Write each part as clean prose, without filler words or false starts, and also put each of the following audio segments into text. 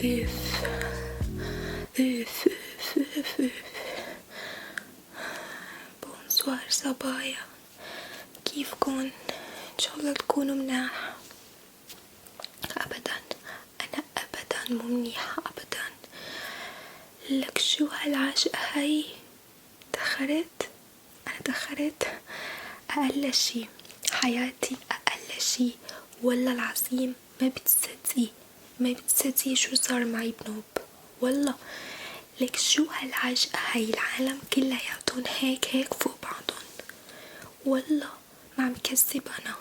اف اف اف اف اف. bonsoir صبايا، كيفكن؟ ان شاء الله تكونوا مناح. ابدا انا ابدا مو منيحة ابدا. لك شو هالعشقة هاي؟ تأخرت، انا تأخرت اقل شي حياتي، اقل شي والله العظيم. ما بتصدقي ما بتصدقي شو صار معي بنوب والله. لك شو هالعجقة هاي؟ العالم كلياتهم هيك هيك فوق بعضهم والله، ما عم كذب انا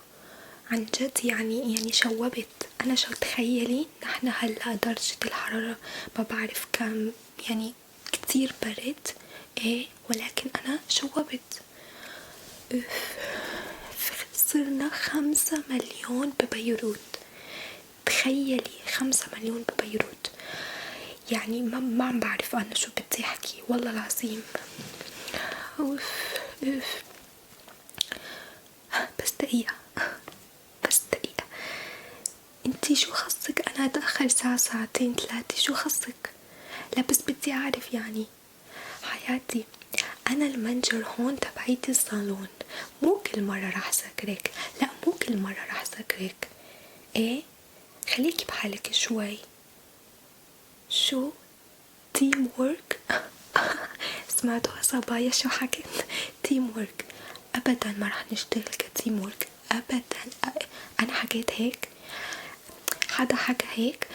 عن جد. يعني شوبت انا. شو تخيلي نحن هلا درجة الحرارة ما بعرف كم، يعني كتير برد ايه، ولكن انا شوبت. اف، صرنا 5 مليون ببيروت، تخيلي 5 مليون ببيروت. يعني ما عم بعرف انا شو بدي احكي والله العظيم. اوف اوف. بس دقيقة بس دقيقة، انتي شو خصك انا اتأخر ساعة ساعتين 3؟ شو خصك؟ لا بس بدي اعرف يعني حياتي. انا ال manager هون تبعيت الصالون، مو كل مرة راح سكرك، لا مو كل مرة راح سكرك. ايه خليكي بحالك شوي. شو teamwork؟ سمعتوا صبايا شو حكيت؟ teamwork. ابدا ما راح نشتغل ك teamwork ابدا. انا حكيت هيك؟ حدا حكى هيك؟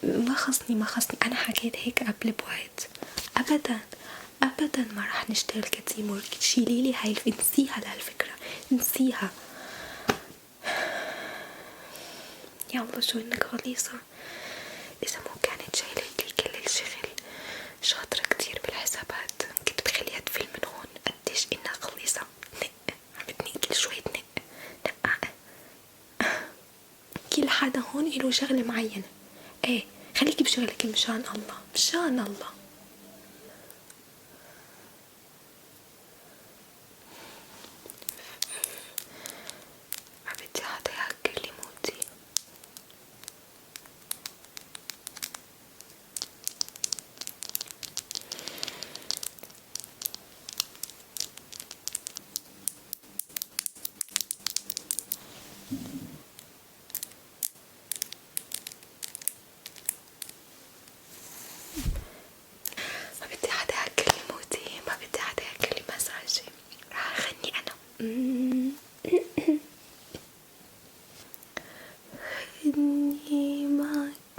ما خصني ما خصني، انا حكيت هيك قبل بوقت. ابدا ابدا ما راح نشتغل ك teamwork. شيلي لي هاي، انسيها لهالفكرة، انسيها. يا الله شو انك غليظة. اذا مو كانت شايلة لي كل الشغل، شاطرة كتير بالحسابات، كنت بخليها تفل من هون. قديش انها غليظة، نق عم بتنق كل شوي، تنق نق. كل حدا هون إله شغلة معينة. ايه خليكي بشغلك مشان الله مشان الله. ما بدي حدا يهكر لي موتي. ما بدي حدا يهكر لي موتي، ما بدي حدا يهكر لي مزاجي. راح اغني انا. خدني معك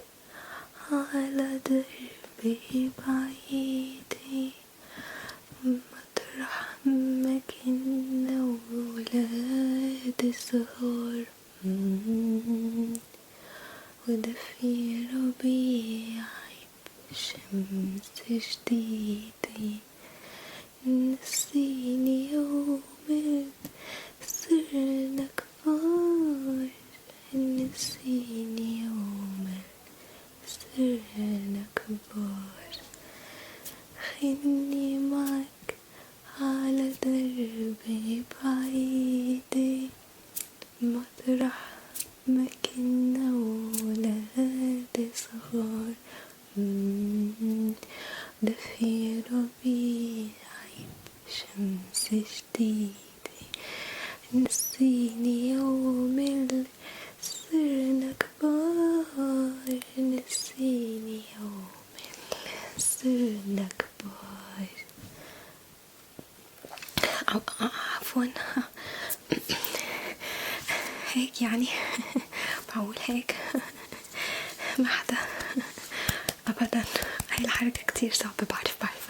على دربي بعيدي، مطرح ما كنا ولاد صغار، وده في ربيعي بشمس جديدة، نسيني يوم صرنا كبار، نسيني يوم صرنا كبار. خدني معك على دربي بعيدة، مطرح ما كنا ولاد صغار، ده في ربيعي بشمس جديدة، نسيني يوم اللي صرنا كبار، نسيني يوم اللي صرنا كبار. عفوا هيك يعني معقول هيك؟ ما حدا ابدا. هاي الحركة كتير صعبة، بعرف بعرف.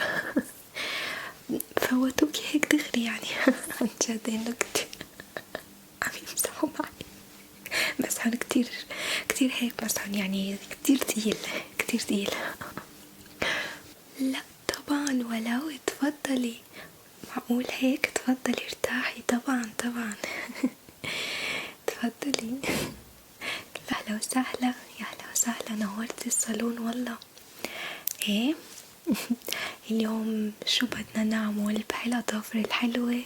فوتوكي هيك دغري يعني. عن جد انه كتير عم يمزحوا معي، مسحن كتير كتير هيك، مسحن يعني كتير تقيل كتير تقيل. لا طبعا ولو، تفضلي. معقول هيك؟ تفضلي ارتاحي. طبعا طبعا تفضلي. اهلا وسهلا، يا اهلا وسهلا، نورتي الصالون والله. ايه اليوم شو بدنا نعمل بهالاظافر الحلوة؟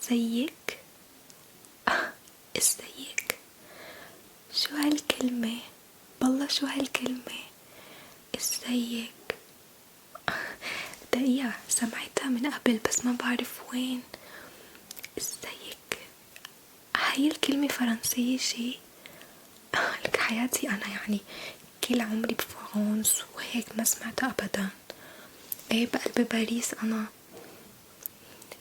زيك ازيك؟ شو هالكلمة؟ بالله شو هالكلمة؟ ازيك؟ دقيقة، سمعتها من قبل بس ما بعرف وين. ازيك، هاي الكلمة فرنسية شي؟ لك حياتي أنا يعني كل عمري بفرنسا وهيك ما سمعتها أبدا. ايه بقلب باريس أنا،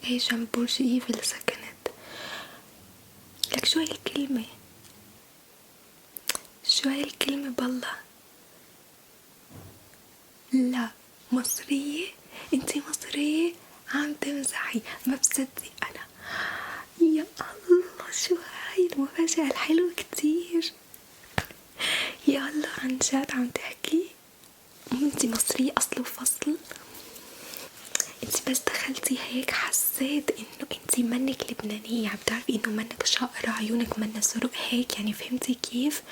ايه جنب برج ايفل سكنت. لك شو هالكلمة؟ شو هالكلمة بالله؟ لا مصرية؟ انتي مصرية؟ عم تمزحي؟ ما بصدق انا. يا الله شو هاي المفاجأة الحلوة كتير. يا الله عن جد عم تحكي؟ انتي مصرية اصل وفصل؟ انتي بس دخلتي هيك حسيت انه انتي منك لبنانية، عم تعرفي انه منك شقرة، عيونك منا زرق هيك، يعني فهمتي كيف؟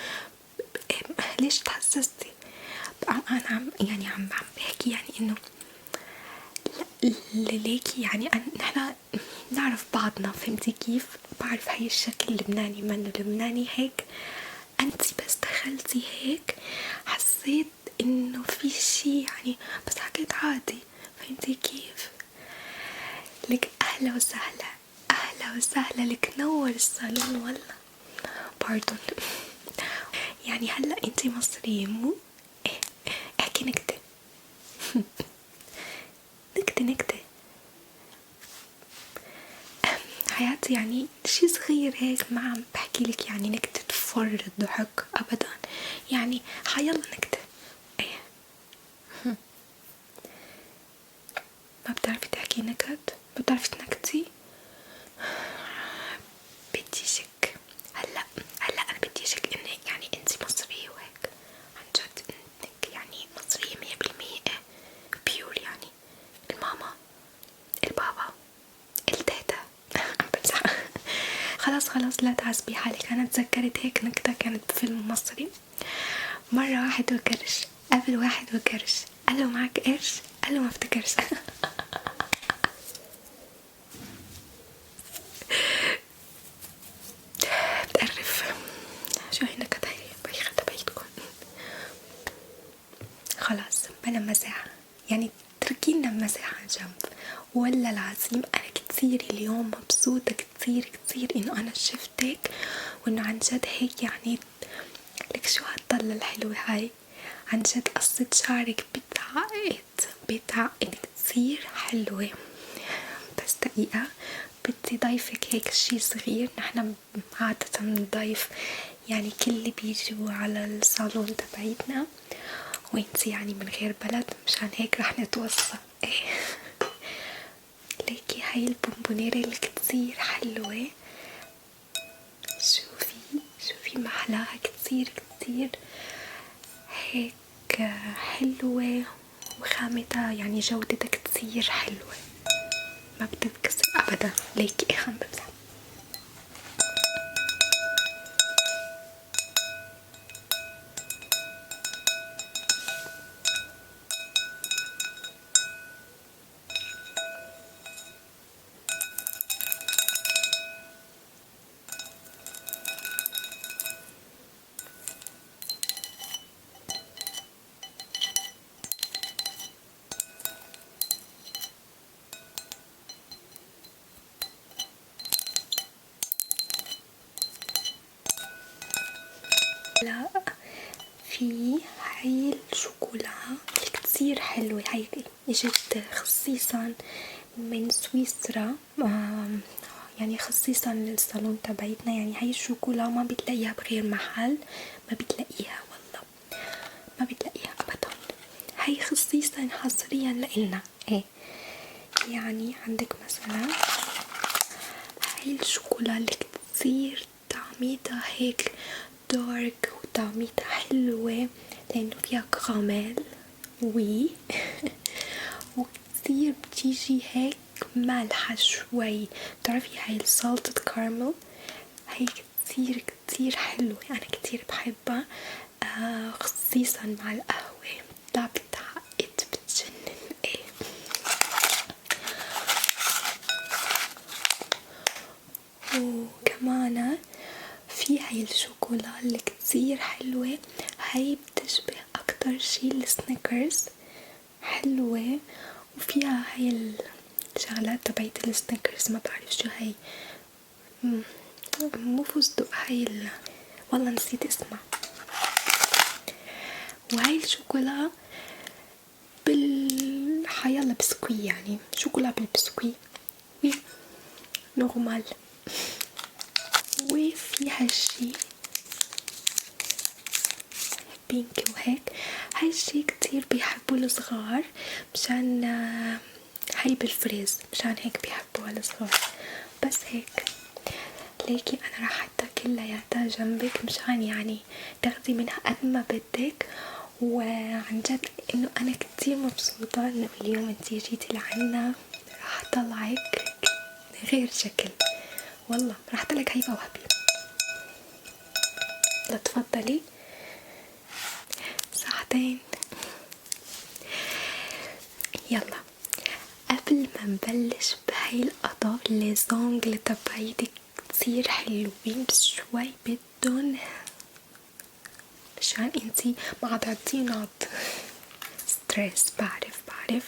ليش تحسستي؟ انا عم يعني عم بحكي يعني انه لا ليكي يعني نحن نعرف بعضنا، فهمتي كيف؟ بعرف هاي الشكل اللبناني منه لبناني هيك. انتي بس دخلتي هيك حسيت انه في شي يعني، بس حكيت عادي، فهمتي كيف؟ لك اهلا وسهلا، اهلا وسهلا، لك نور الصالون والله. باردون يعني هلا انتي مصرية مو؟ ايه احكي نكتة. نكتة نكتة حياتي، يعني شي صغير هيك، ما عم بحكي لك يعني نكتة تفر الضحك ابدا، يعني حيلا نكتة. ايه ما بتعرفي تحكي نكت؟ ما بتعرفي تنكتي؟ بدي شك هلا، هلا انا بدي شك انه يعني انتي مصرية وهيك عن جد، انك يعني مصرية 100% pure، يعني الماما البابا التيتا. عم بمزح. خلاص خلاص لا تعذبي حالك. انا تذكرت هيك نكتة كانت بفيلم مصري. مرة واحد وكرش قابل واحد وكرش، قال له معك قرش؟ قال له ما افتكرش. بتقرف. شو هي النكت هاي بايخة تبعيتكم؟ خلاص بلا مزاحة، يعني تركينا مزاحة على جنب. ولا العظيم انا كتير اليوم مبسوطة كتير كتير انه انا شفتك، وانه عن جد هيك يعني لك شو هالطلة الحلوة هاي، عن جد قصة شعرك بتعقد بتعقد كتير حلوة. بس دقيقة بدي ضيفك هيك شي صغير. نحن عادة بنضيف يعني كل اللي بيجوا على الصالون تبعيتنا، وانتي يعني من غير بلد، مشان هيك رح نتوصى. ايه ليكي هاي البونبونيرة اللي كتير حلوة، شوفي شوفي محلاها كتير كتير هيك حلوة، وخامتها يعني جودتها كتير حلوة، ما بتتكسر ابدا. ليكي ايه عم بمزح. لا في هاي الشوكولا كتير حلوة، هاي اجت خصيصا من سويسرا، يعني خصيصا للصالون تبعتنا. يعني هاي الشوكولا ما بتلاقيها بغير محل، ما بتلاقيها والله ما بتلاقيها ابدا، هاي خصيصا حصريا لإلنا. ايه يعني عندك مثلا هاي الشوكولا اللي كتير طعميتها هيك dark وطعميتها حلوة لأنه فيها كراميل وي وكتير بتيجي هيك مالحة شوي. بتعرفي هاي ال salted caramel هاي كتير كتير حلوة، أنا كتير بحبها، خصيصا مع القهوة، لا بتعقد بتجنن. ايه وكمان في هاي الشوكولا اللي كتير حلوة، هاي بتشبه اكتر شي السنيكرز، حلوة وفيها هاي الشغلات تبعت السنيكرز، ما بعرف شو هاي، مو فستق هاي والله نسيت اسمها. وهاي الشوكولا بالحيالله بسكوي، يعني شوكولا بال biscuit oui normal. وفي هالشي pink وهيك، هالشي كتير بيحبوا الصغار مشان هاي بالفريز، مشان هيك بيحبوها الصغار. بس هيك ليكي انا راح احطها كلياتها جنبك مشان يعني تاخدي منها قد ما بدك. وعن جد انه انا كتير مبسوطة انه اليوم انتي جيتي لعنا، راح اطلعك غير شكل والله، راح اطلعك هيفا وهبي. تفضلي ساعتين. يلا قبل ما نبلش بهاي الأضاءة les ongles تبعيتك كتير حلوين، بس شوي بدون مشان انتي ما تعطينا stress. بعرف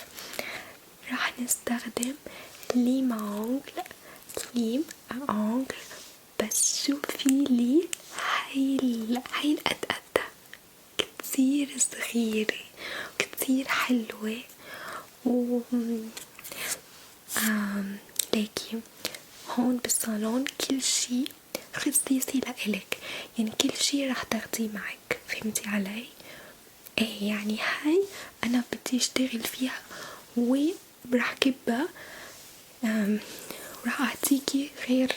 راح نستخدم lime à ongles، lime à ongles. بس شوفي لي هاي القدقدة كتير صغيرة كتير حلوة. و ليكي هون بالصالون كل شي خصيصي لإلك، يعني كل شي راح تاخديه معك، فهمتي علي؟ ايه يعني هاي انا بدي اشتغل فيها وراح كبها، وراح اعطيكي غير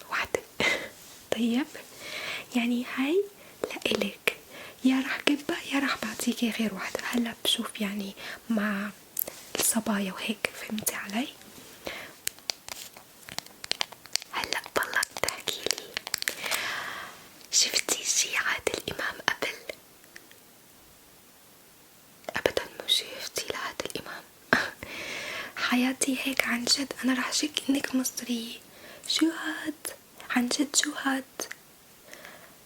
وحدة. طيب يعني هاي لإلك، يا راح كبها يا راح بعطيكي غير وحدة. هلا بشوف يعني مع الصبايا وهيك، فهمتي علي؟ هلا بالله تحكيلي، شفتي شي عادل امام قبل؟ ابدا مو شفتي لعادل امام. حياتي هيك عن جد انا راح شك انك مصرية. شو هاد عن جد، شو هاد؟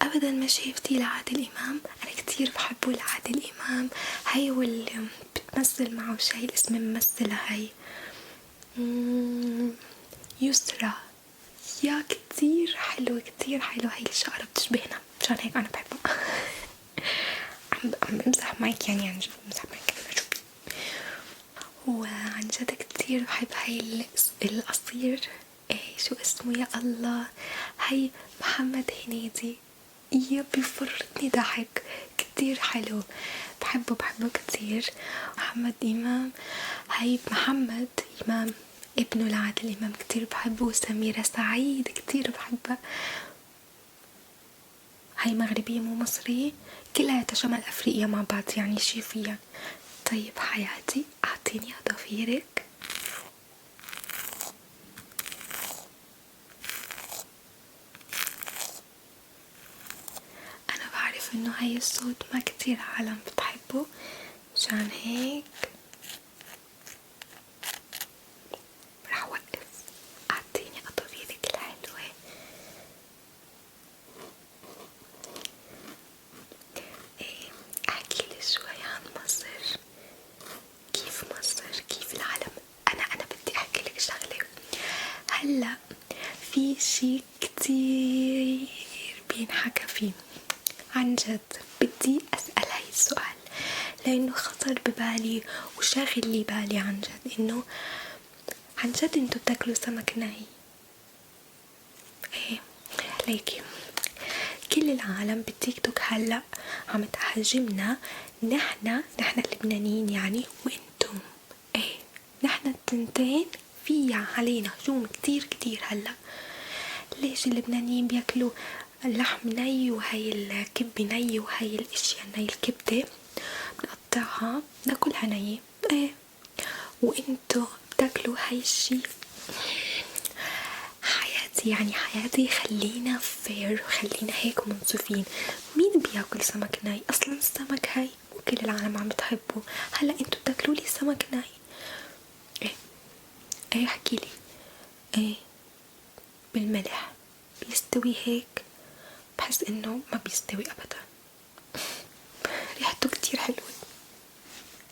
ابدا ما شفتي لعادل امام. انا كتير بحبه لعادل امام. هاي واللي بتمثل معه شي اسم الممثلة هاي يسرا، يا كتير حلوة كتير حلوة هاي الشقرة، بتشبهنا مشان هيك انا بحبها. عم بمزح معك يعني، عن جد بمزح معك انا. شو وعن جد كتير بحب هاي القصير، ايه شو اسمه يا الله، هاي محمد هنيدي، يا بيفرطني ضحك كتير حلو، بحبه بحبه كتير. محمد إمام، هاي محمد إمام ابنه لعادل إمام كتير بحبه. سميرة سعيد كتير بحبها، هاي مغربية مو مصرية، كلها شمال أفريقيا مع بعض يعني شي فيها. طيب حياتي أعطيني أظافيرك. أنا بعرف إنه هاي الصوت ما كتير عالم بتحبه، مشان هيك رح وقف. أعطيني أظافيرك الحلوة. إيه احكيلي شوي عن مصر، كيف مصر، كيف العالم. أنا بدي أحكي لك شغلة. هلا في شي كتير بينحكى فيه، عن جد بدي أسأل هاي السؤال لأنه خطر ببالي وشاغل لي بالي عن جد، إنه عن جد انتو بتاكلوا سمك ني؟ ايه ليكي كل العالم بالتيك توك هلا عم تهاجمنا نحنا اللبنانيين يعني، وانتم ايه نحنا التنتين في علينا هجوم كتير كتير هلا. ليش اللبنانيين بياكلوا اللحم ني وهي الكبة ني وهي الاشياء ني، الكبدة بنقطعها ناكلها ني، ايه وانتو بتاكلوا هاي الشي. حياتي يعني حياتي، خلينا fair وخلينا هيك منصفين. مين بياكل سمك ني اصلا؟ السمك هاي مو كل العالم عم بتحبه. هلا انتو بتاكلوا لي سمك ني؟ ايه ايه احكيلي. ايه بالملح بيستوي هيك؟ بحس انه ما بيستوي ابدا. ريحته كتير حلوة.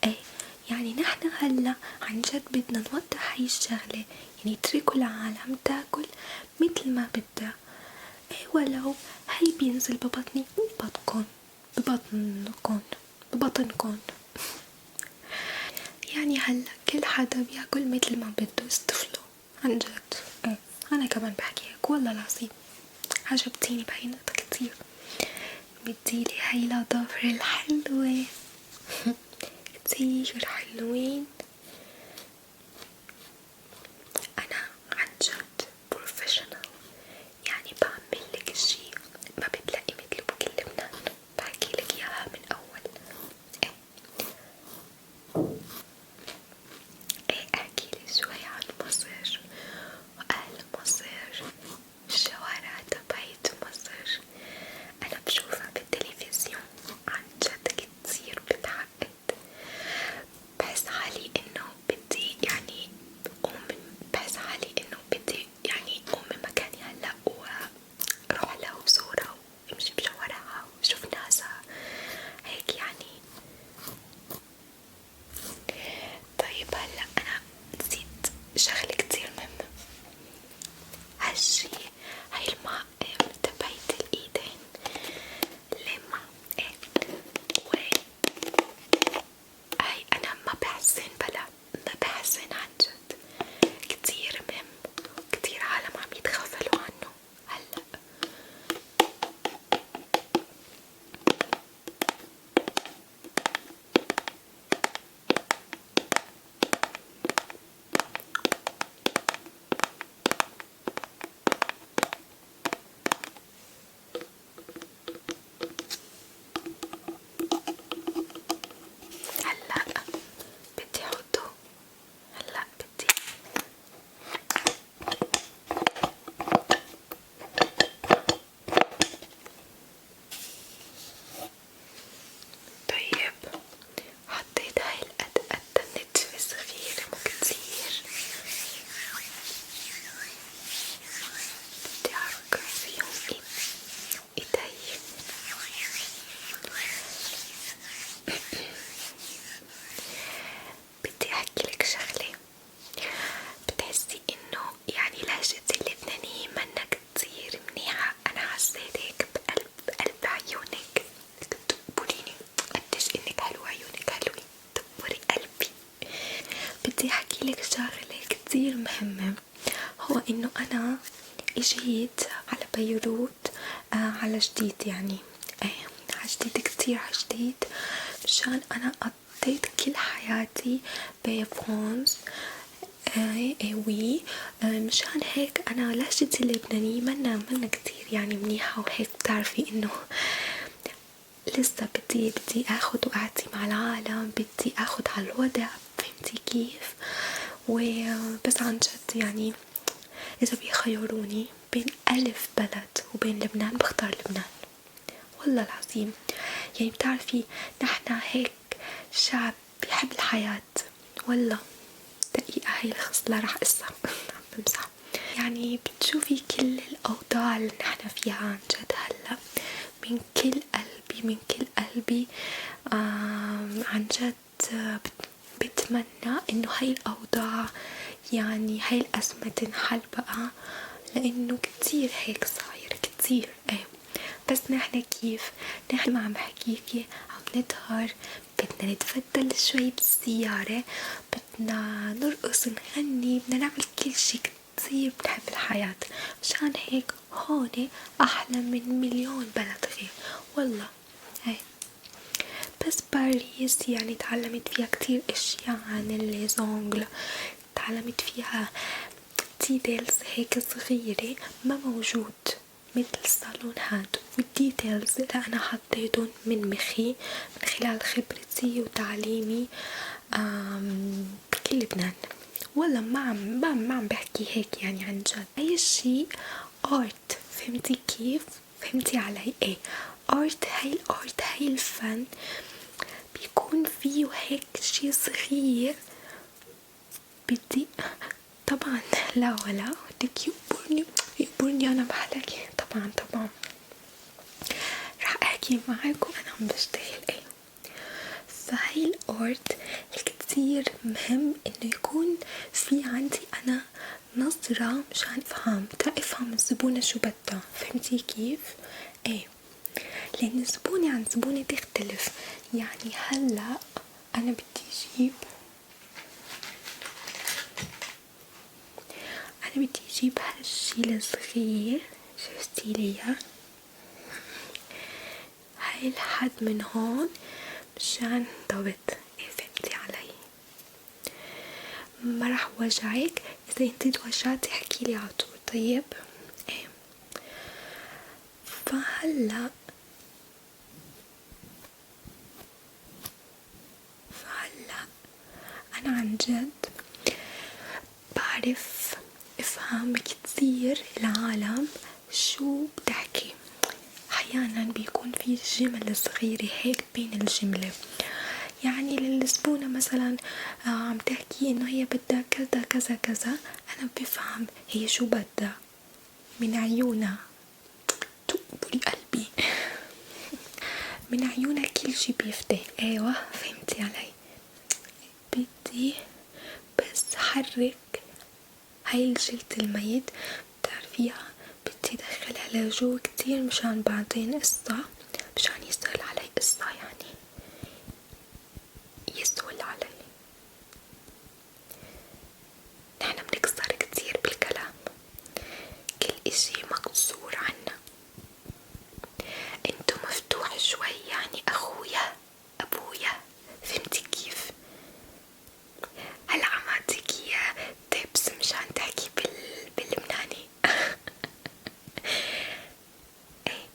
ايه يعني نحن هلا عن جد بدنا نوضح هاي الشغلة، يعني اتركوا العالم تاكل مثل ما بدها. ايه ولو هي بينزل ببطني وبطنكن ببطنكن ببطنكن. يعني هلا كل حدا بياكل مثل ما بده، استفلوا عن جد. ايه انا كمان بحكي هيك والله العظيم. عجبتيني بهاي النقطة كتير. مديلي هاي الأظافر الحلوة كتير حلوين. أنا عن جد professional، يعني بعمل لك شي ما بتلاقي مثله بكل لبنان، بحكي لك إياها من أول. ايه ايه احكي لي شوي عن مصر وأهل مصر، الشوارع تبعت مصر. أنا بشوفها بالتلفزيون عن جد كتير بتعقد. بحس حالي إنه بدي يعني قوم، بحس حالي إنه بدي يعني قوم من مكاني هلا وروح لها وزورها وامشي بشوارعها وشوف ناسها هيك يعني. طيب هلا أنا نسيت شغلة كتير مهمة. هالشي هاي المعقم تبعت الإيدين لما ايه و هاي أنا ما بحسن بلا ما بحسن عن جد. كتير مهم، كتير عالم عم يتغافلوا عنه هلا. هلا بدي احطه، هلا بدي طيب حطيت هاي القد النتفة صغيرة مو كتير. بدي اعرق فيهم ايدي. بدي احكي لك شغلة، بتحسي انه يعني لهجتي اللبنانية منا كتير منيحة؟ انا حسيت هيك بقلب بقلب عيونك. تقبريني قديش انك حلوة، عيونك حلوين، تقبري قلبي. بدي احكي لك شغلة كتير مهمة، هو انه انا اجيت على بيروت على جديد، يعني ايه على جديد كتير على جديد، مشان انا قضيت كل حياتي بفرنسا. ايه oui مشان هيك انا لهجتي اللبنانية منا كتير يعني منيحة وهيك. بتعرفي انه لسه بدي اخد واعطي مع العالم، بدي اخد على الوضع، فهمتي كيف؟ وبس عن جد يعني اذا بيخيروني بين ألف بلد وبين لبنان بختار لبنان والله العظيم. يعني بتعرفي نحنا هيك شعب بيحب الحياة والله. دقيقة هاي الخصلة راح قصها عم بمزح. يعني بتشوفي كل الأوضاع اللي نحنا فيها عن جد هلا من كل قلبي، من كل قلبي عن جد بتمنى انه هاي الأوضاع يعني هاي الأزمة تنحل بقى، لأنه كتير هيك صاير كتير. ايه بس نحن كيف نحن ما عم بحكيكي عم نظهر، بدنا نتفتل شوي بالسيارة، بدنا نرقص نغني، بدنا نعمل كل شي، كتير بنحب الحياة. مشان هيك هون أحلى من مليون بلد غير والله. ايه بس باريس يعني تعلمت فيها كتير اشياء عن les ongles، تعلمت فيها details هيك صغيرة ما موجود مثل الصالون هاد، وال details اللي انا حطيتهم من مخي من خلال خبرتي وتعليمي بكل لبنان. والله ما عم بحكي هيك يعني عن جد. اي شيء art، فهمتي كيف؟ فهمتي علي؟ ايه art، هاي ال art هاي الفن بيكون فيه هيك شي صغير. بدي طبعا لا ولا بدك يقبرني تقبرني أنا بحلك. طبعا طبعا رح أحكي معك وأنا عم بشتغل. ايه فهي ال art كتير مهم انه يكون في عندي انا نظرة مشان افهم، تا افهم الزبونة شو بدها. فهمتي كيف؟ ايه لان الزبونة عن زبونة تختلف. يعني هلا انا بدي اجيب، انا بدي اجيب هالشي الصغير، شفتي ليا هاي الحد من هون مشان ضبط. ايه فهمتي علي؟ ما راح وجعك، اذا انتي توجعتي احكيلي على طول. طيب ايه فهلا انا عن جد بعرف افهم كتير العالم شو بتحكي. احيانا بيكون في جمل صغيرة هيك بين الجملة، يعني للزبونة مثلا عم تحكي انه هي بدها كذا كذا كذا، انا بفهم هي شو بدها من عيونها. تقبري قلبي من عيونها كل شي بيفتح. ايوه فهمتي علي؟ بدي بس حرك هاي الجلد الميت بتعرفيها، بدي ادخلها لجوا كتير مشان بعدين قصة، مشان يسهل علي قصة، يعني يسهل علي. نحن بنكسر كتير بالكلام، كل اشي مقصور عنا. انتو مفتوح شوي، يعني اخويا ابويا، فهمتي كيف؟ هلا عم اعطيكي tips مشان تحكي باللبناني. ايه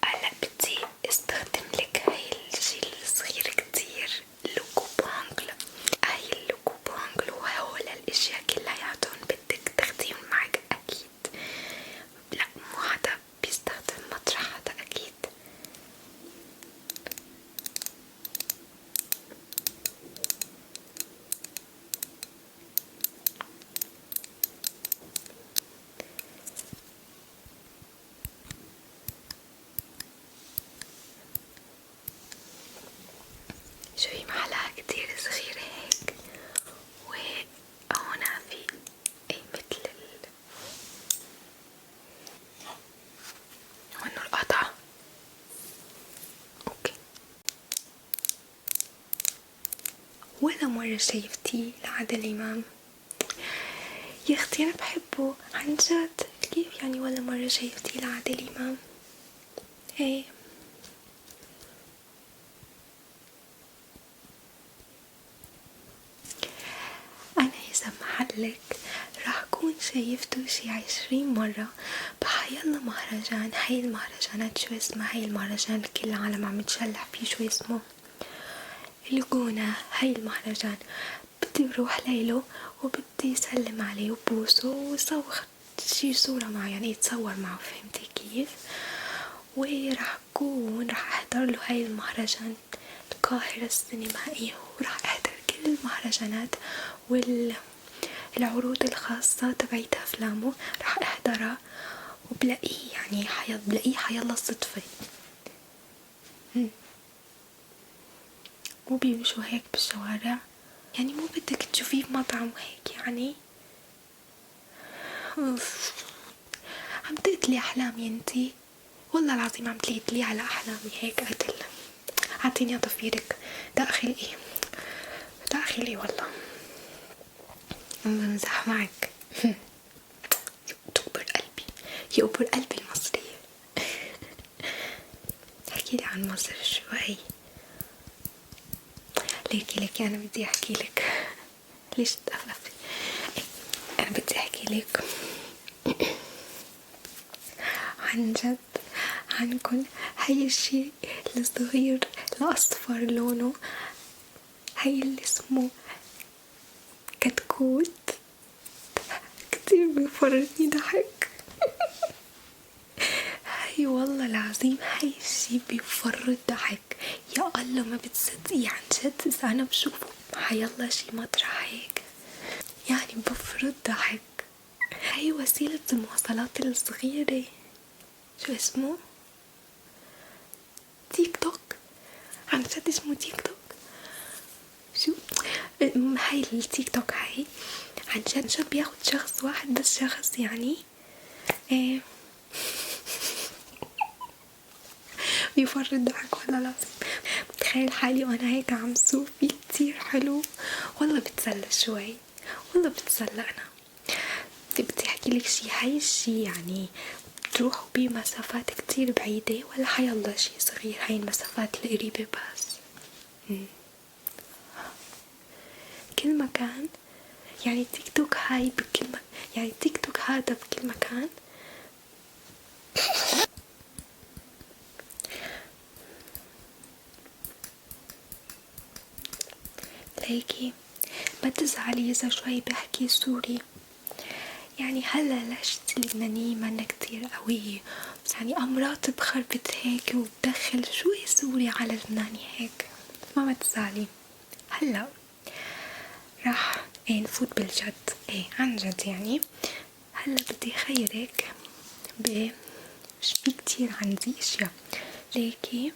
هلا بدي استخدم لك هاي الشي الصغير كتير، le coupe-ongles. هاي le coupe-ongles وهول الاشياء كلياتهم بدك تاخديهم معك اكيد. لا مو حدا بيستخدم مطرح حدا اكيد. شوفي محلها كتير صغيرة هيك، وهنا في اي مثل هون القطعة. okay ولا مرة شايفتيه لعادل امام؟ يا اختي انا بحبه عن جد. كيف يعني ولا مرة شايفتيه لعادل امام؟ ايه انا اذا محلك راح كون شايفته شي 20 مرة بحيالله مهرجان. هاي المهرجانات شو اسمها؟ هاي المهرجان كل العالم عم تشلح فيه، شو اسمه؟ الجونة. هاي المهرجان بدي بروح ليله وبدي سلم عليه وبوسه وصور شي صورة معه، يعني يتصور معه، فهمتي كيف؟ وراح كون راح احضر له هاي المهرجان القاهرة السينمائية، وراح احضر كل المهرجانات والعروض الخاصة تبعت افلامه راح احضرها، وبلاقيه يعني بلاقيه حيالله صدفة. مو بيمشوا هيك بالشوارع، يعني مو بدك تشوفيه بمطعم وهيك يعني. أوف. عم تقتلي احلامي انتي، والله العظيم عم تقتلي على احلامي هيك قتل. اعطيني اظافيرك داخلي داخلي، والله بمزح معك. تقبر قلبي، يقبر قلبي المصرية. احكي لي عن مصر شوي. ليكي ليكي انا بدي احكي لك. ليش تقفقفي؟ انا بدي احكي لك عن جد عنكن. هاي الشي الصغير الاصفر لونه، هاي اللي اسمه كتكوت، كتير بيفرطني ضحك. هاي والله العظيم هاي الشي بيفرط ضحك، يا الله ما بتصدقي عن جد. اذا انا بشوفه حيالله شي مطرح هيك يعني بفرط بيفرط ضحك. هاي وسيلة المواصلات الصغيرة، شو اسمه؟ تيك توك. عن جد اسمه تيك توك؟ شو هاي التيك توك؟ هاي عن جد شو بياخد شخص واحد بس، شخص يعني ايه بيفرط ضحك والله العظيم. بتخيل حالي وانا هيك عم سوق فيه، كتير حلو والله. بتسلى شوي والله، بتسلى. انا بدي احكي لك شي، هاي الشي يعني بتروحوا بمسافات كتير بعيدة ولا حيالله شي صغير؟ هاي المسافات القريبة بس. كل مكان يعني تيك توك هاي بكل مكان، يعني تيك توك هذا بكل مكان. ليكي ما تزعلي إذا شوي بحكي سوري، يعني هلا لهجتي اللبنانية منا كتير قوية، بس يعني أمرات بخربط هيك وبدخل شوي سوري على لبناني هيك، ما تزعلي. هلا راح ايه نفوت بالجد، ايه عن جد يعني. هلا بدي خيرك ب في كتير عندي اشياء. ليكي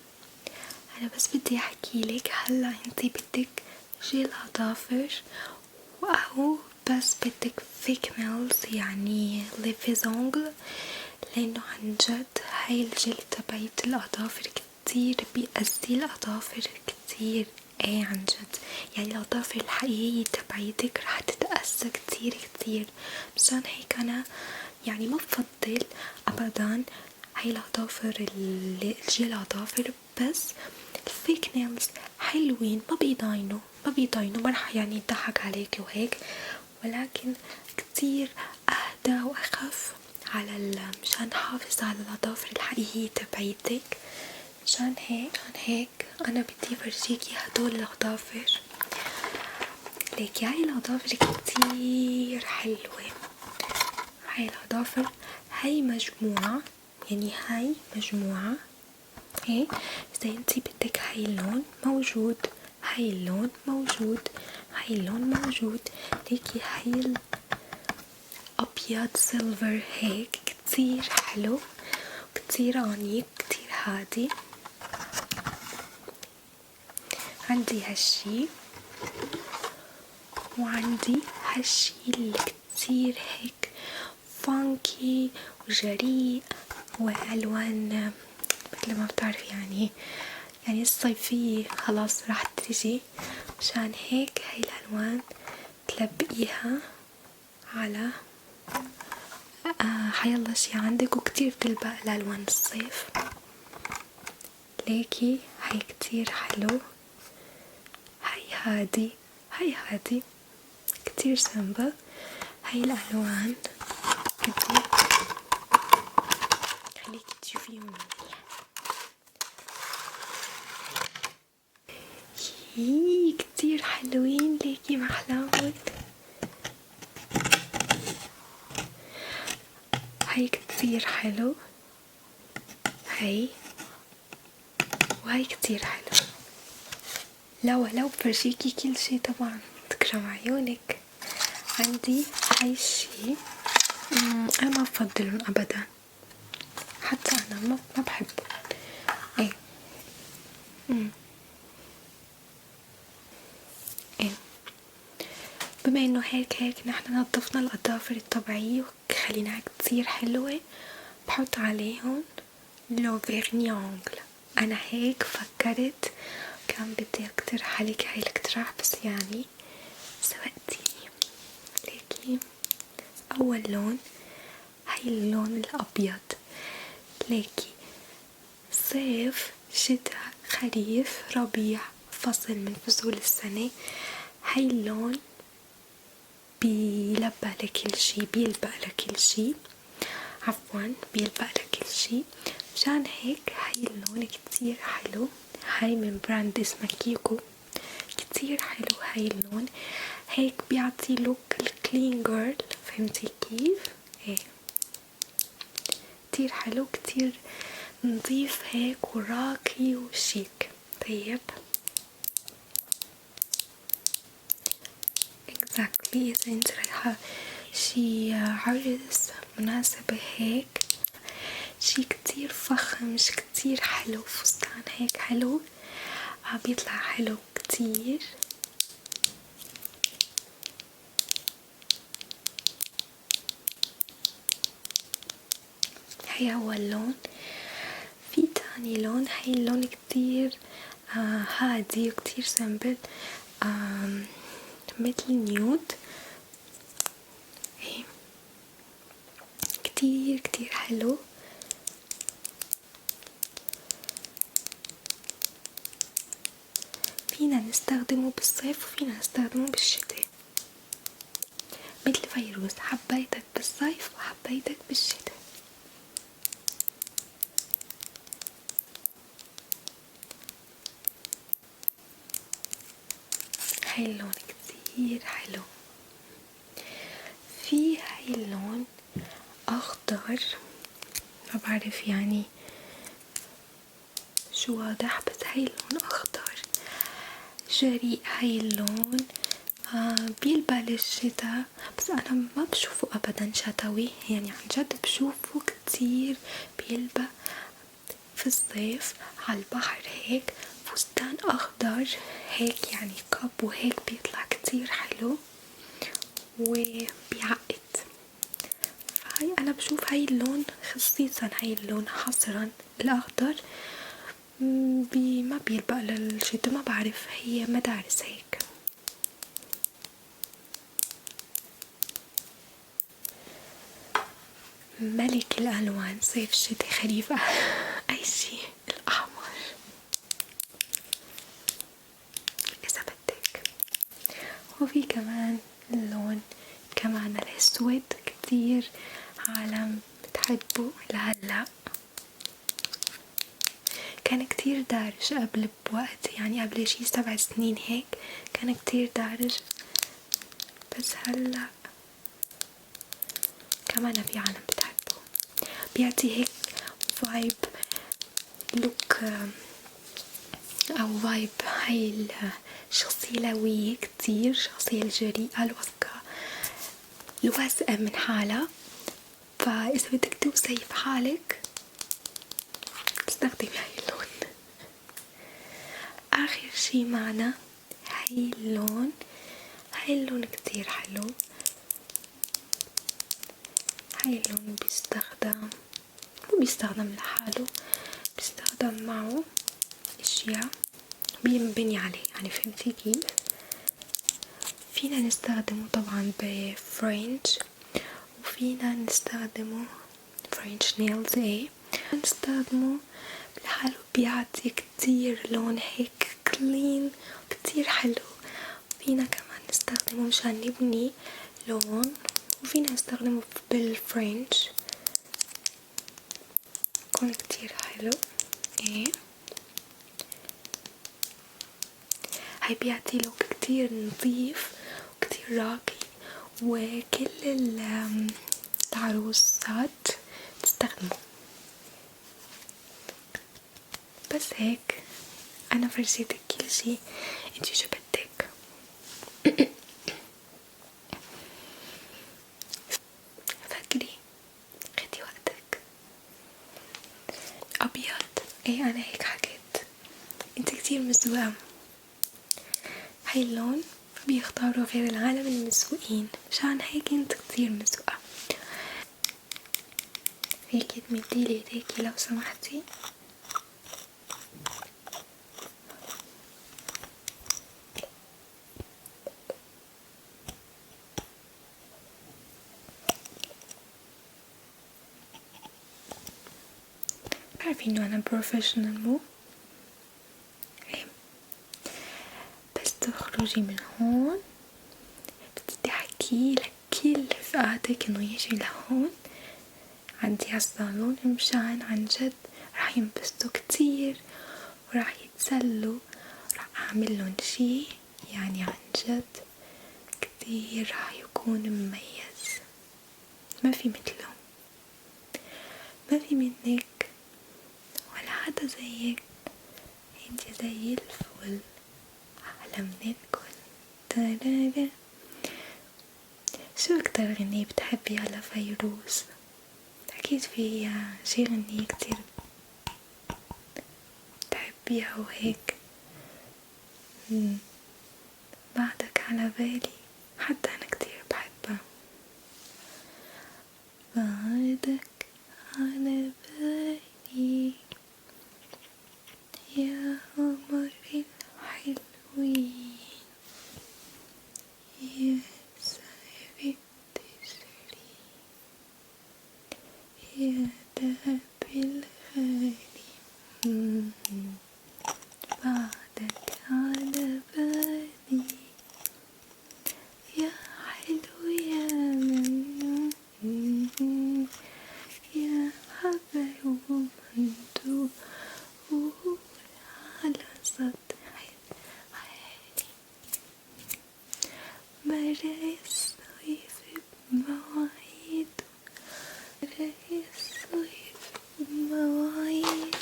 انا بس بدي احكي لك، هلا انتي بدك جل اظافر او بس بدك fake nails يعني les faux ongles؟ لانه عن جد هاي الجل تبعيت الاظافر كتير بيأذي الاظافر كتير. ايه عن جد، يعني الاظافر الحقيقية تبعيتك رح تتأذى كتير كتير. مشان هيك انا يعني ما بفضل ابدا هاي الاظافر الجل اظافر، بس ال fake nails حلوين، ما بيضاينوا، ما بيضاينوا، ما رح يعني يضحك عليك وهيك، ولكن كتير اهدى واخف على مشان نحافظ على الاظافر الحقيقية تبعيتك. مشان هيك انا بدي فرجيكي هدول الاظافر. ليكي هاي الاظافر كتير حلوة. هاي الاظافر هاي مجموعة، يعني هاي مجموعة ايه. اذا انتي بدك هاي اللون موجود، هاي اللون موجود، هاي اللون موجود. ليكي هاي الابيض silver هيك كتير حلو، كتير انيق، كتير هادي. عندي هالشي وعندي هالشي اللي كتير هيك funky وجريء والوان مثل ما بتعرفي، يعني الصيفية خلاص راح تيجي، مشان هيك هاي الألوان تلبقيها على حيالله شي عندك، وكتير بتلبق لألوان الصيف. ليكي هاي كتير حلو، هاي هادي، هاي هادي كتير simple. هاي الألوان بدي خليكي تشوفيهم منيح. هي كتير حلوين، ليكي محلاهم. هاي كتير حلو، هاي وهاي كتير حلو. لا ولو بفرجيكي كل شي طبعا، تكرم عيونك. عندي هاي الشي، انا ما بفضلهم ابدا، حتى انا ما بحبهم. ايه ايه بما انه هيك هيك نحن نظفنا الاظافر الطبيعية وخليناها كتير حلوة، بحط عليهم le vernis à ongles. انا هيك فكرت، كان بدي اقترح عليك هاي الاقتراح بس يعني سبقتيني. ليكي اول لون هاي اللون الابيض. ليكي صيف، شتاء، خريف، ربيع، فصل من فصول السنة، هاي اللون بيلبق لكل شي، بيلبق لكل شي، عفوا بيلبق لكل شي. مشان هيك هاي اللون كتير حلو. هاي من brand اسمه كيكو، كتير حلو هاي اللون، هيك بيعطي look ال clean girl، فهمتي كيف؟ ايه كتير حلو، كتير نظيف هيك وراقي وشيك. طيب exactly، اذا انت رايحة شي عرس، مناسبة هيك، شي كتير فخم، شي كتير حلو، فستان هيك حلو، بيطلع حلو كتير. هي أول لون. في تاني لون، هاي اللون كتير هادي وكتير simple، مثل nude، هي كتير كتير حلو. فينا نستخدمه بالصيف وفينا نستخدمه بالشتاء، مثل فيروز، حبيتك بالصيف وحبيتك بالشتاء. هاي اللون كتير حلو. في هاي اللون اخضر، ما بعرف يعني شو واضح، بس هاي اللون اخضر جريء. هاي اللون بيلبق للشتاء، بس انا ما بشوفه ابدا شتوي، يعني عن جد بشوفه كتير بيلبق في الصيف على البحر، هيك فستان اخضر هيك يعني كاب وهيك بيطلع كتير حلو وبيعقد. فهاي انا بشوف هاي اللون خصيصا، هاي اللون حصرا الاخضر ما بيلبق للشتاء، ما بعرف هي مدارس هيك. ملك الالوان، صيف شتاء خريف اي شي، الاحمر اذا بدك. وفي كمان اللون كمان الاسود، كتير عالم بتحبه لهلا، كان كتير دارج قبل بوقت، يعني قبل شي 7 سنين هيك كان كتير دارج، بس هلا كمان في عالم بتحبه. بيعطي هيك vibe look او vibe هاي الشخصية القوية كتير، الشخصية الجريئة الواثقة الواثقة من حالها. فإذا بدك توثقي في حالك استخدمي هاي اللون. آخر شي معنا هاي اللون، هاي اللون كتير حلو. هاي اللون بيستخدم، مو بيستخدم لحاله، بيستخدم معه اشياء بينبني عليه، يعني فهمتي كيف؟ فينا نستخدمه طبعا ب French، وفينا نستخدمه French nails، ايه نستخدمه لحاله، بيعطي كتير لون هيك clean كتير حلو. فينا كمان نستخدمه مشان نبني لون، وفينا نستخدمه بال French، يكون كتير حلو. ايه هاي بيعطي look كتير نظيف وكتير راقي، وكل العروسات تستخدمه. بس هيك انا فرجيتك كل شي، انتي شو بدك؟ فكري، خدي وقتك. ابيض، ايه انا هيك حكيت، انت كتير مزوقة. هاي اللون بيختاروا غير العالم المزوقين، مشان هيك انت كتير مزوقة. فيكي تمديلي ايديكي لو سمحتي؟ بتعرفي انه انا professional مو؟ ايه بس تخرجي من هون بدي احكي لكل رفقاتك انه يجي لهون عندي عالصالون، مشان عن جد راح ينبسطوا كتير وراح يتسلوا، راح اعمل لهم شي يعني عن جد كتير راح يكون مميز، ما في مثله، ما في منك ولا حدا زيك، انت زي الفل احلى من الكل. تارالا. شو أكتر غنية بتحبيها لفيروز؟ أكيد في شي غنية كتير بتحبيها وهيك. بعدك على بالي، حتى أنا كتير بحبها. بعدك على بالي يا قمر الحلوين، يا سحبة تشرين، يا دهب الغالي. بعدك على بالي يا حلو يا ممنون، يا حبايب مندور على سطح العالي. مرق الصيف بمواعيده، مرق الصيف بمواعيده،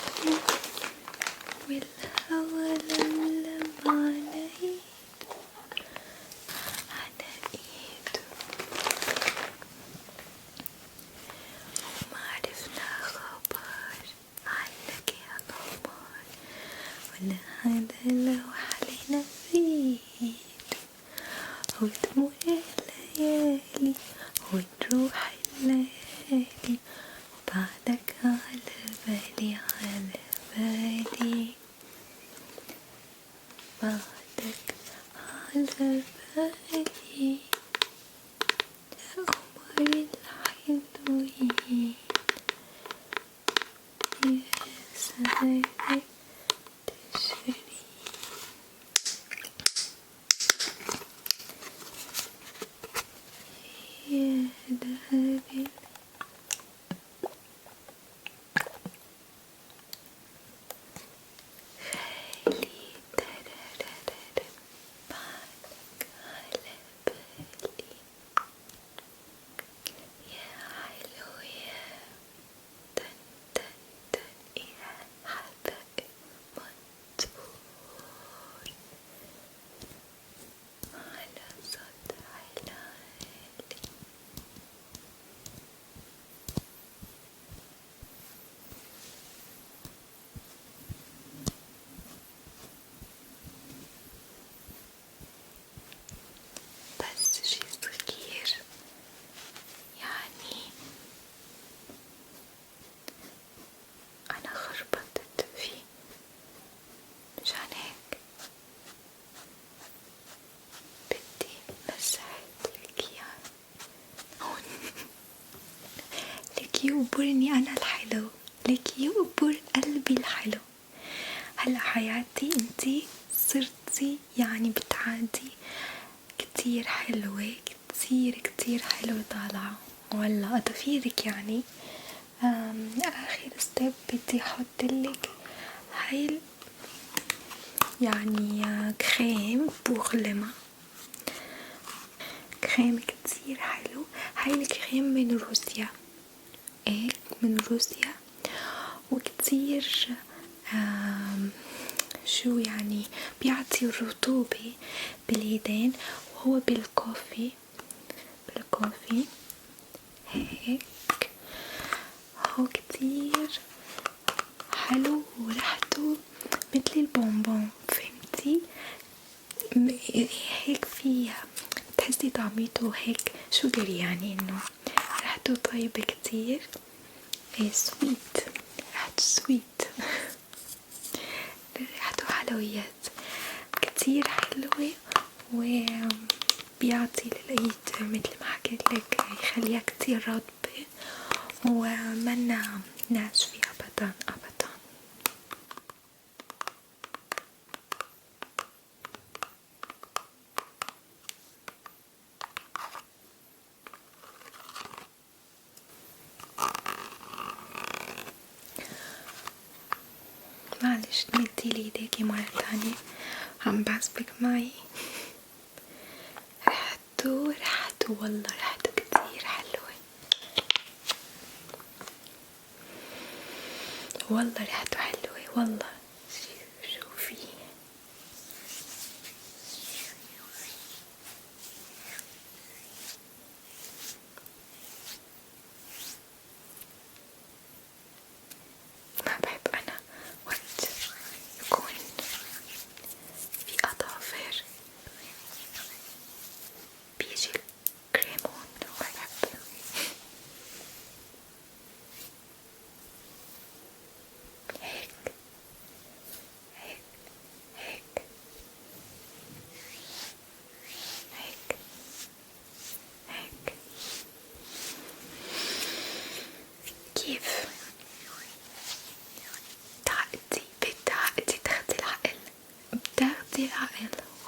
والهوى لملم على ايده، على ايده. وما عرفنا خبر عنك يا قمر، ولا هذا لو علينا بيده، وتمر الليالي وتروح الليالي، وبعدك على بالي، على بالي، بعدك على بالي يا قمر الحلوين، يا سهرة تشرين. يا دهب الغالي، ترارارارا. بعدك على بالي يا حلو يا تن تن تن، يا حبق منصور على سطح العالي. بس شي صغير يعني أنا خربطت فيه، مشان هيك بدي مسحلك اياه هون. لك يقبرني أنا الحلو، لك يقبر قلبي الحلو. هلا حياتي انتي صرتي يعني بتعدي كتير حلوة، كتير كتير حلوة طالعة والله أضافيرك يعني. آخر step بدي أحطلك هاي يعني crème pour les mains، كريم كتير حلو. هاي الكريم من روسيا، ايه من روسيا، وكتير شو يعني بيعطي رطوبة باليدين، وهو بال coffee، بال coffee هيك. هو كتير حلو وريحته مثل البونبون، فهمتي؟ هيك فيها بتحسي طعميته هيك sugar، يعني انه ريحته طيبة كتير، sweet، ريحته sweet، ريحته حلويات كتير حلوة، وبيعطي للإيد مثل ما حكيت لك يخليها كتير رطبة ومنا ناشفة أبدا أبدا. معلش تمديلي ايديكي مرة تانية، عم بعذبك معي. ريحته ريحته والله ريحته كتير حلوة، والله ريحته حلوة والله. شوفي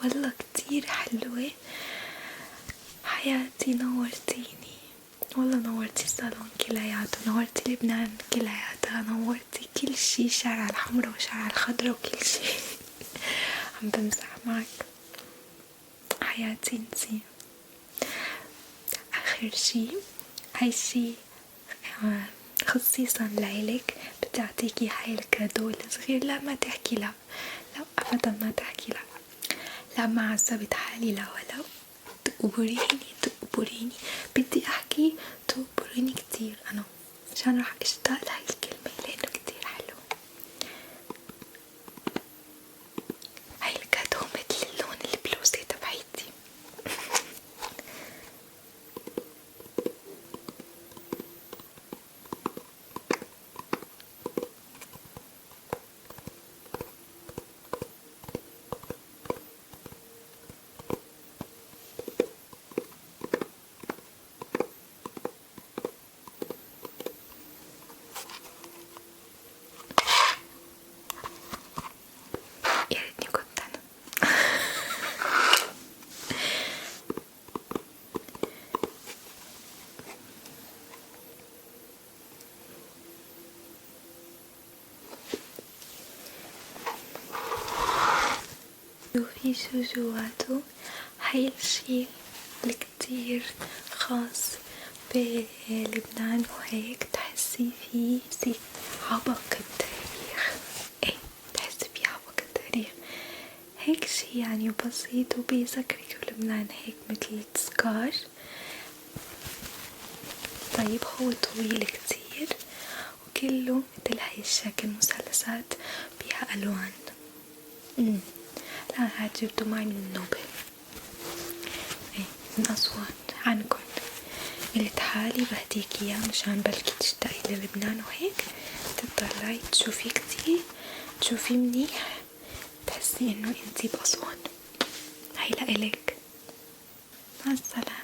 والله كتير حلوة حياتي، نورتيني والله، نورتي الصالون كلياته، نورتي لبنان كلياتها، نورتي كل شي، شارع الحمرا وشارع الخضرا وكل شي. عم بمزح معك حياتي انتي. اخر شي، هاي الشي خصيصا لإلك، بدي اعطيكي هاي ال cadeau الصغير. لا ما تحكي لا، لا ابدا ما تحكي لا، لا ما عذبت حالي، لا ولا. تقبريني تقبريني، بدي احكي تقبريني كتير انا، عشان راح اشتاق لهاي الكلمة لانه كتير حلو. هاي ال cadeau مثل اللون البلوزة تبعيتي. يا ريتني كنت انا. شوفي شو جواته، هاي الشي الكتير خاص بلبنان وهيك تحسي فيه زي عبق التاريخ، ايه تحسي فيه عبق التاريخ، هيك شي يعني بسيط وبيذكرك بلبنان، هيك مثل تذكار. طيب هو طويل كتير وكله مثل هاي الشكل مثلثات بيها ألوان. لا هاد جبته معي من النوبة، ايه من أسوان عنكن، قلت حالي بهديك اياه مشان بلكي تشتاقي للبنان وهيك تطلعي تشوفي كتير، تشوفي منيح، تحسي انه انتي بأسوان. هاي لإلك، مع السلامة.